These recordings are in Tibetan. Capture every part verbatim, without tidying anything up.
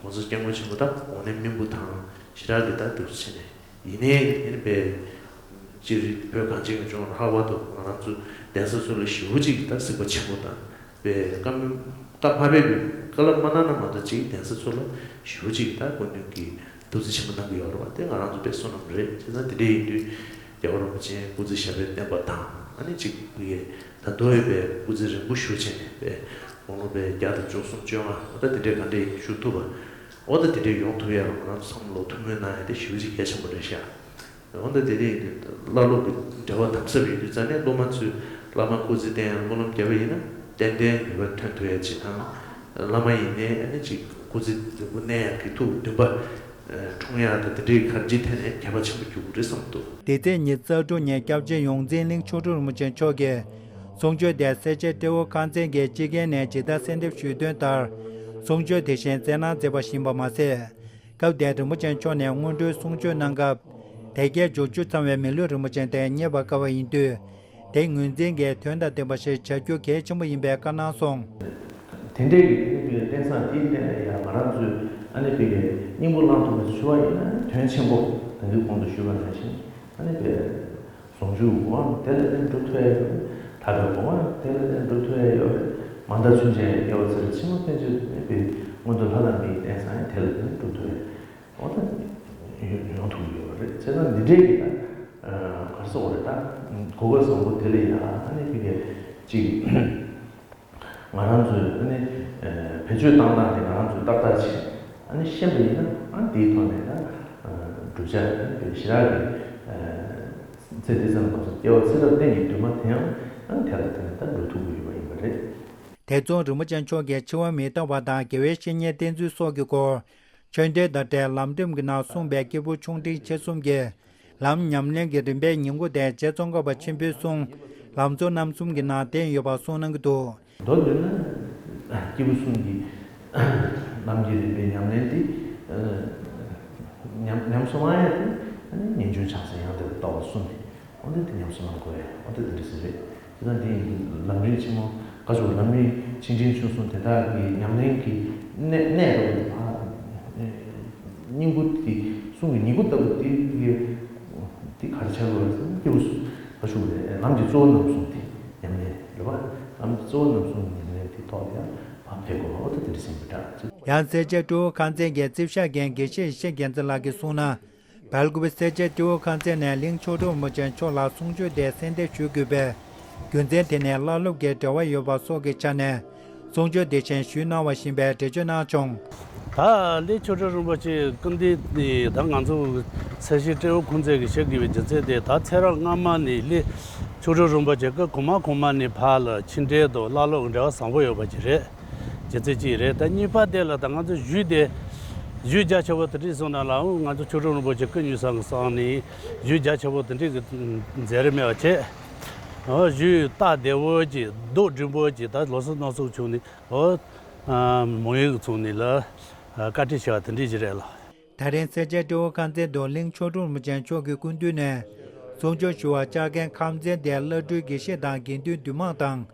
༸གོང་ས་སྐྱབས་མགོན་ཆེན་པོ་དང་དངོས་གནས་སྨིན་པོ་དང་ཞེ་དྲག་གི་ད་འདུག་བྱས་ནས་ཡིན་ནའི་ཡིན་པའི་སྤྱིར་བོད་གངས་ཅན་གྱི་ལྗོངས་ལ་ལྷག་པར་དུ་ང་རང་ཚོ་གདན་ས་ཚོ་ལ་ཞེ་པོ་ཅིག་ད་གཟིགས་པ་ཆེན་པོ་དང་པའི་བཀའ་མོལ་བཀའ་མ་ཕེབས་པའི་བཀའ་སློབ་མ་གནང་ན་མ་གཏོགས་ཅིག་གདན་ས་ཚོ་ལ་ཞེ་པོ་ཅིག་ད་སྐུ་མདུན་གྱིས་ཐུགས་རྗེ་ཆེན་པོ་གནང་གི་ཡོད་རེད་བ། དེ་ང་རང་ཚོ་དཔེ་བསོད་ནམས་རེད། བྱས་ཙང་དེ་འདྲ་ཡིན་དུས་རྒྱལ་བ་རིན་པོ་ཆེའི་སྐུ་ཚེ་ཞབས་པད་བརྟན་པ་དང་ཨ་ནི་ཅིག་ཕ་གིའི་ད་དུང་ཡོད་པའི་སྐུ་ཚེ་རིང་པོ་བཞུགས་བྱས་ནས་པའི་དགུང་ལོ་པའི་བརྒྱ་དང་བཅུ་གསུམ་བཅོ་ལྔ་ད་དེ་འདྲའི་ག་འདྲ་ཡིན་བཞུགས་ཐུབ་པ། འོ་ད་དེ་འདྲའི་ཡོང་ཐུབ་ཡ་ང་རང་ཚོ་བསམ་བློ་ཐུགས་སྨོན་གནང་ཡ་དེ་ཞེ་པོ་ཅིག་གལ་ཆེན་པོ་རེད་ཤག་འོ་ད་དེ་རིང་བླ་སློབ་ཀྱི་འབྲེལ་བ་དམ་ཟབ་ཡོད་དུས་ཙང་ནས་སློབ་མ་ཚོས་བླ་མ་སྐུ་ཚེ་བརྟན་ཡང་སྨོན་ལམ་བརྒྱབ་པ་ཡིན་ན་ཏན་ཏན་ནུས་པ་ཐོན་ཐུབ་ཡ་ཅིག་དང་། བླ་མ་ཡིན་ནའི་ཨ་ནི་ཅིག་སྐུ་ཚེ་བརྟན་པོ་གནས་ཡག་གི་ཐུགས་འདུན་པ་འཁྲུངས་ཡག་དང་དེ་འདྲའི་གང་ཅིའི་ཐད་ནས་ཁྱད་པར་ཆེན་པོ་འགྱུར་གྱི་རེད་བསམ་འདུག་དེ་ཚེས་ཉི་ཤུ་རྩ་དྲུག་ཉིན་སྐྱབས་རྗེ་ཡོངས་འཛིན་གླིང་ཆོས་སྒྲོན་རིན་པོ་ཆེ་མཆོག་གིས་གསུང་ཆོས་དེ་སེར་བྱེས་སྤྲེའུ་ཁང་ཚན་གྱི་སྤྱི་རྒན་ནས་ཇི་ལྟར་གསལ་འདེབས་ཞུས་དོན་ལྟར་གསུང་ཆོས་དེ་བཞིན་གསན་གནང་མཛད་པ་ཡིན་པ་མ་ཟད། སྐབས་དེར་རིན་པོ་ཆེ་མཆོག་ནས་སྔོན་འགྲོའི་གསུང་ཆོས་གནང་སྐབས་དལ་བརྒྱད་འབྱོར་བཅུ་ཚང་བའི་མི་ལུས་རིན་པོ་ཆེ་དེ་རྙེད་པར་དཀའ་བ་ཡིན་དུས། དེ་ངོས་འཛིན་གྱིས་དོན་དང་ལྡན་པ་ཞིག་བྱ་རྒྱུ་གལ་ཆེན་པོ་ཡིན་པའི་བཀའ་གནང་སོང་། དེ་འདྲའི་གི་ཨ་ནི་བརྟེན་ས་དེའི་སྟེང་ནས་ཡང་ང་རང་ཚོས་ཨ་ནི་བི་གའི་སྙིང་པོ་བླང་ཐུབ་པ་ཞུ་བ་ཡིན་ན་དོན་ཆེན་པོ་ད་གིན་གོང་དུ་ཞུས་པ་ནང་བཞིན་ཨ་ནི་བི་ཟུང་འཇུག་གི་གོ་འཕང་དེ་ལ་བརྟེན་འགྲོ་ཐུབ་ཡ་ཡོད་རེད། ཐར་པའི་གོ་འཕང་དེ་ལ་བརྟེན་འགྲོ་ཐུབ་ཡ་ཡོད་རེད། མ་མཐའ་ཚུན་ཆད་དགེ་བ་ཚེ་རབས་ཕྱི་མ་ཕན་ཆད་དུ་གནས་པའི་མངོན་མཐོ་ལྷ་དང་མིའི་རྟེན་ས་ཡང་དེ་ལ་བརྟེན་འགྲོ་ཐུབ་ཡ། འོ་ད་ཡོང་ཐུབ་ཡོད་པ་རེད། བྱས་ཙང་འདི་འདྲའི་གི་ད་ག་རེ་ཟེར་དགོས་རེད། ད་གོ་སྐབས་བཟང་པོ་དེ་ལ་ཡང་ཨ་ནི་ཕ་གིའི་ཅིག་ང་རང་ཚོའི་ཨ་ནི་བེད་སྤྱོད་བཏང་སྟངས་དེ་ང་རང་ཚོས་ཏག་ཏག་བྱས་ཨ་ནི་ཤེས་པ་ཡིན་ན་ཨ་ནི་དེའི་ཐོག་ནས་ད་བསྒྲུབ་བྱ་ཨ་ནི་ཞེ་དྲག་གི་ཚེ་འདི་ཙམ་ལ་སྐྱེ་བ་ཚེ་རབས་གཏན་གྱི་འདུན་མ་དེ་ཡང་ཨ་ནི་དེ་ལ་དེ་ནས་ད་འགྲོ་ཐུབ་ཀྱི་ཡོད་པ་ཡིན་པ་རེད། དེ་མཚུངས་རིན་པོ་ཆེ་མཆོག་གིས་འཆི་བ་མི་རྟག་པ་དང་དགེ་བའི་བཤེས་གཉེན་བསྟེན་ཚུལ་སོགས་ཀྱི་སྐོར། ཆོས་འབྲེལ་དང་འབྲེལ་ལམ་རིམ་གྱི་ནང་གསུངས་པའི་སྐྱེས་བུ་ཆུང་འབྲིང་ཆེ་གསུམ་གྱི་ལམ་ཉམས་ལེན་གྱི་རིམ་པའི་ཉིང་ཁུ་དེ་རྗེ་ཙོང་ཁ་པ་ཆེན་པོའི་གསུང་ལམ་གཙོ་རྣམ་གསུམ་གྱི་ནང་བསྟན་ཡོད་པ་གསུངས་གནང་གི་འདུག་མདོར་བསྡུས་ན་སྐྱེས་བུ་གསུམ་གྱི་ལམ་གྱི་རིམ་པའི་ཉམས་ལེན་དེ་ཉམས་ཉམས་སུ་བླང་ཡ་དེ་ཉིན་གུང་ཕྱག་འཚལ་ཡང་དག་པར་རྟོགས་པ་གསུམ་དེ། འོ་འདི་དེ་ཉམས་སུ་བླང་དགོས་ཡ། འོ་འདི་དེ་འདྲ་ཟེར་རེད། དེ་དང་དེ་ཡིན་ལམ་རིམ་ཆེན་མོ་ག་ཚོད་ལམ་རིམ་ཆེ་འབྲིང་ཆུང་གསུམ་དེ་དག་གི་ཉམས་ལེན་གྱི་གནས་གནས་རོགས་ཀྱི་ཕ་སྙིང་པོ་དེ་གསུང་གི་ཉིང་ཁུ་ལྟ་བུ་དེ་གི་དེ་ག་རེ་ཆགས་དགོས་རེད་ཟེར་ན་སྐྱེས་བུ་ག་ཞུ་དགོས་རེད། ལམ་གྱི་གཙོ་བོ་རྣམ་གསུམ་དེ་ཉམས་ལེན་རེད་པ། ལམ་གྱི་གཙོ་བོ་རྣམ་གསུམ་གྱི་ཉམས་ལེན་དེ་ཐོག་ལ་ཡང་ཕ་ཕེབས་དགོས། འོ་ད་དེ་འདྲ་ཟེར་གྱི་འདྲ། ཡང་སེར་བྱེས་སྤྲེའུ་ཁང་ཚན་གྱི་རྩིབ་ཤག་འགན་དགེ་བཤེས་ཡེ་ཤེས་རྒྱལ་མཚན་ལགས་ཀྱིས་གསུངས་ན། སྦེལ་ཀོབ་སེར་བྱེས་སྤྲེའུ་ཁང་ཚན་ནས་གླིང་ཆོས་སྒྲོན་རིན་པོ་ཆེ་མཆོག་ལ་གསུང་ཆོས་དེ་གསན་འདེབས་ཞུ་དགོས་པའི་རྒྱུ་མཚན་དེ་ནི་བླ་སློབ་ཀྱི་འབྲེལ་བ་ཡོད་པ་སོགས་ཀྱི་ཆ་ནས་གསུང་ཆོས་དེ་བཞིན་ཞུས་གནང་བ་བཞིན་པའི་འགྲེལ་བརྗོད་གནང་བྱུང་། ད་གླིང་ཆོས་སྒྲོན་རིན་པོ་ཆེ་སྐུ་མདུན་ནི་ད་ང་ཚོ་སེར་བྱེས་སྤྲེའུ་ཁང་ཚན་གྱི་ཞུ་དགོས་པའི་རྒྱུ་མཚན་དེ་ད་ཚེ་རབས་སྔ་མ་ནས་གླིང་ཆོས་སྒྲོན་རིན་པོ་ཆེ་སྐུ་གོང་མ་གོང་མ་ནས་ཕར་ལ་ཕྱི་འབྲེལ་དང་བླ་སློབ་ཀྱི་འབྲེལ་བ་བཟང་པོ་ཡོད་པ་ཅིག་རེད། རྒྱུ་མཚན་གཅིག་རེད། ད་གཉིས་པ་དེ་ལ་ད་ང་ཚོ་གཞུང་དེ་གཞུང་རྒྱ་ཆེ་པོ་དེ་འདྲ་སོང་ན་ལའང་ང་ཚོ་ཆོས་སྒྲོན་རིན་པོ་ཆེ་སྐུ་ཉིད་སང་གི་སང་ནས་གཞུང་རྒྱ་ཆེ་པོ་དེ་འདྲ་གི་མཛད་རིམ་མེད་པ་བྱས། ཨོ་གཞུང་སྟབས་བདེ་བོ་ཅིག་རྡོག་རིང་པོ་ཅིག་ད་ལོ་གསར་གནམ་གསར་བྱུང་ནས་ཨོ་མོན་ཡུལ་གི་ཚོང་ནས་ལ་བཀའ་དྲིན་ཆེ་བ་དེ་འདྲ་ཅིག་རེད་ལ། ད་རིང་སེར་བྱེས་སྤྲེའུ་ཁང་ཚན་དུ་གླིང་ཆོས་སྒྲོན་རིན་པོ་ཆེ་མཆོག་གི་སྐུ་མདུན་ནས་གསུང་ཆོས་ཞུ་བར་བཅར་མཁན་ཁང་ཚན་དེའི་བླ་སྤྲུལ་དགེ་བཤེས་དང་དགེ་འདུན་འདུས་མང་དང་།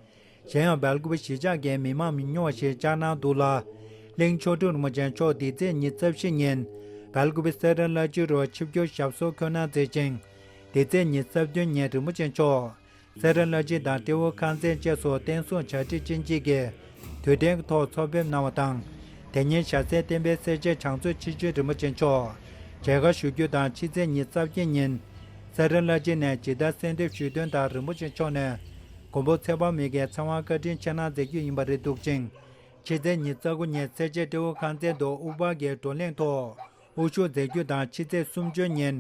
གཞན་ཡང་སྦེལ་ཀོབ་གཞིས་ཆགས་ཀྱི་མི་མང་མི་ཉུང་བ་ཞིག་བཅར་གནང་འདུག་ལ། གླིང་ཆོས་སྒྲོན་རིན་པོ་ཆེ་མཆོག་འདི་ཚེས་ཉི་ཤུ་རྩ་བཞི་ཉིན་སྦེལ་ཀོབ་སེ་ར་བླ་སྤྱི་རུ་ཆིབས་བསྒྱུར་ཞབས་སོར་འཁོད་གནང་མཛད་ཅིང་། འདི་ཚེས་ཉི་ཤུ་རྩ་བདུན་ཉིན་རིན་པོ་ཆེ་མཆོག་སེ་ར་བླ་སྤྱི་དང་སྤྲེའུ་ཁང་ཚན་བཅས་སུ་བསྟན་སྲུང་བྱ་བྲལ་ཅན་གཅིག་གིས་དུས་དྲན་གྱི་ཐོག་ཚོགས་ཕེབས་གནང་བ་དང་། དེ་ཉིན་ཞྭ་སེར་བསྟན་པའི་སེར་བྱེས་བྱང་མཛོད་ཆེ་ཆུང་རིན་པོ་ཆེ་མཆོག་མཇལ་ཁ་ཞུ་རྒྱུ་དང་། ཕྱི་ཚེས་ཉི་ཤུ་རྩ་བརྒྱད་ཉིན་སེ་ར་བླ་སྤྱི་ནས་ཇི་ལྟར་གསལ་འདེབས་ཞུས་དོན་ལྟར་རིན་པོ་ཆེ་མཆོག་ནས། མགོན་པོ་ཚེ་དཔག་མེད་ཀྱི་ཚེ་དབང་བཀའ་དྲིན་ཆེ་གནང་མཛད་རྒྱུ་ཡིན་པ་རེད་འདུག་ཅིང་། ཕྱི་ཚེས་ཉི་ཤུ་རྩ་དགུ་ཉིན་སེར་བྱེས་སྤྲེའུ་ཁང་ཚན་དུ་དབུ་ཕར་གྱི་བགྲོ་གླེང་ཐོག་དབུ་བཞུགས་མཛད་རྒྱུ་དང་། ཕྱི་ཚེས་སུམ་ཅུ་ཉིན་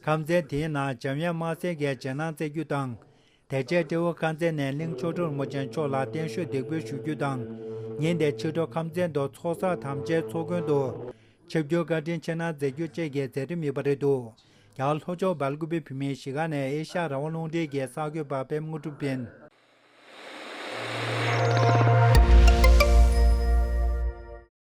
ཁང་ཚན་དེའི་ནང་འཇམ་དབྱངས་དམར་སེར་གྱི་རྗེས་གནང་སྩལ་རྒྱུ་དང་། དེ་རྗེས་སྤྲེའུ་ཁང་ཚན་ནས་གླིང་ཆོས་སྒྲོན་རིན་པོ་ཆེ་མཆོག་ལ་བརྟན་བཞུགས་འདེགས་འབུལ་ཞུ་རྒྱུ་དང་། ཉིན་དེའི་ཕྱི་དྲོ་ཁང་ཚན་དུ་ཚོགས་བསགས་དམ་བཅའི་ཚོགས་མགོན་དུ་ཆིབས་བསྒྱུར་བཀའ་དྲིན་ཆེ་གནང་མཛད་རྒྱུ་བཅས་ཀྱི་མཛད་རིམ་ཡོད་པ་རེད་འདུག་རྒྱ་གར་ལྷོ་ཕྱོགས་སྦེལ་ཀུ་པེ་བོད་མིའི་གཞིས་ཀ་ནས་ཨེ་ཤ་ཡ་རང་དབང་རླུང་འཕྲིན་གྱི་གསར་འགོད་པ་པད་མ་དངོས་གྲུབ་ཡིན།